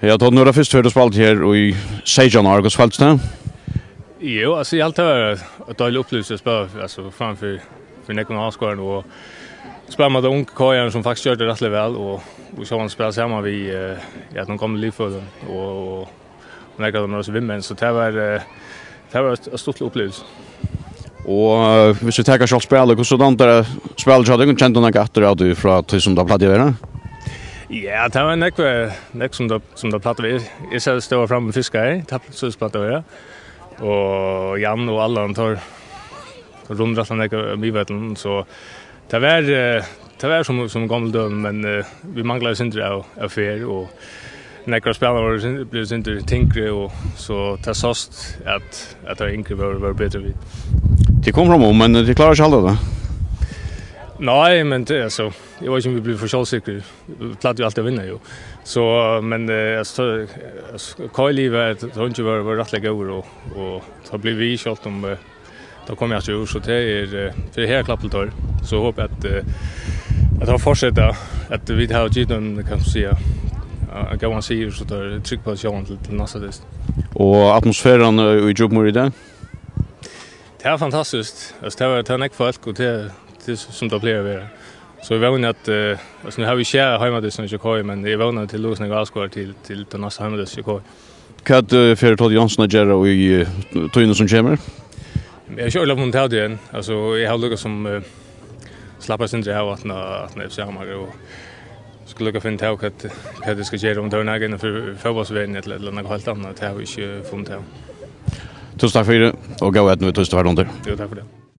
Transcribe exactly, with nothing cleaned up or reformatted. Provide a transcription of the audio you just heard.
Ja, Tóti, nú er tað fyrstu ferð, tú spældi her í seytjan ár. Hvussu føltist tað? Jú, altso, eg helt, tað var ein deilig uppliving at spæla, altso, framfyri, fyri nógvum áskoðarum og spæla móti ungum K J-arum sum faktiskt gjørdu tað rættiliga væl og, og so spæla saman við, eh, ja, teimum gomlu liðfelagunum og, og, og nakrar av teimum eru eisini vinmenn, so tað var, eh, tað var ein, ein stuttlig uppliving. Og, eh, viss vit taka sjálvt spælið, hvussu dámdi tær spælið hjá tykkum? Kendi tú nakað aftur av tí frá tí sum tað plagdi at vera? Ja, tað var nógv, eh, nógv sum tað, sum tað plagdi at vera. Eg, eg sá, stóð frammi og fiskaði, tað plagdi at vera. Og Jan og Allan, teir, teir runnu rættiliga nógv um miðvøllin, so tað var, eh, tað var sum, sum gomul døgurði, men, eh, vit manglaðu eitt sindur av, av ferð, og nakrir spælarar vóru sin-, blivu eitt sindur tyngri, og so tað sást at, at teir yngru vóru, vóru betri við. Tit komu framum, men tit kláraðu ikki at halda tað. Nei, men tað, altso, eg veit ikki um vit blivu for sjálvsikrir. Vit plagdu jú altíð at vinna, jú. So, men, eh, altso, altso, K J-liðið var, teir ungu vóru, vóru rættiliga góðir, og, og teir blivu við, sjálvt um, eh, teir komu aftur úr, so tað er, eh, tað er her klapp til teir. So hopi eg at, eh, at teir fortseta, at vit hava givið teimum, kann man siga, eh, góðan sigur, so teir eru tryggir uppá seg sjálvir til, til næsta dyst. Og atmosferan, eh, í Djúpmýri í dag? Tað er fantastiskt. Altso, tað var, tað var nógv fólk, og tað, tað er sum tað plagar at vera. So eg vóni at, eh, altso, nú hava vit ikki heimadystin hjá K J, men eg vóni at tað er nógvir áskoðarar til, til tann næsta heimadyst hjá K J. Hvat, eh, fer Tóti Johnsen at gera í, eh, tíðini sum kemur? Eg havi ikki ordiliga funnið út av tí enn. Altso, eg havi líkasum, eh, slappað eitt sindur av aftan á, aftan á F C Hamar, og skal líka finna út av hvat, hvat eg skal gera, um tað er nakað innanfyri fótbóltsverðin ella, ella nakað heilt annað, tað havi eg ikki funnið út av. Túsund takk fyri, og góða eydnu við tí sum er undir. Jú, takk fyri tað.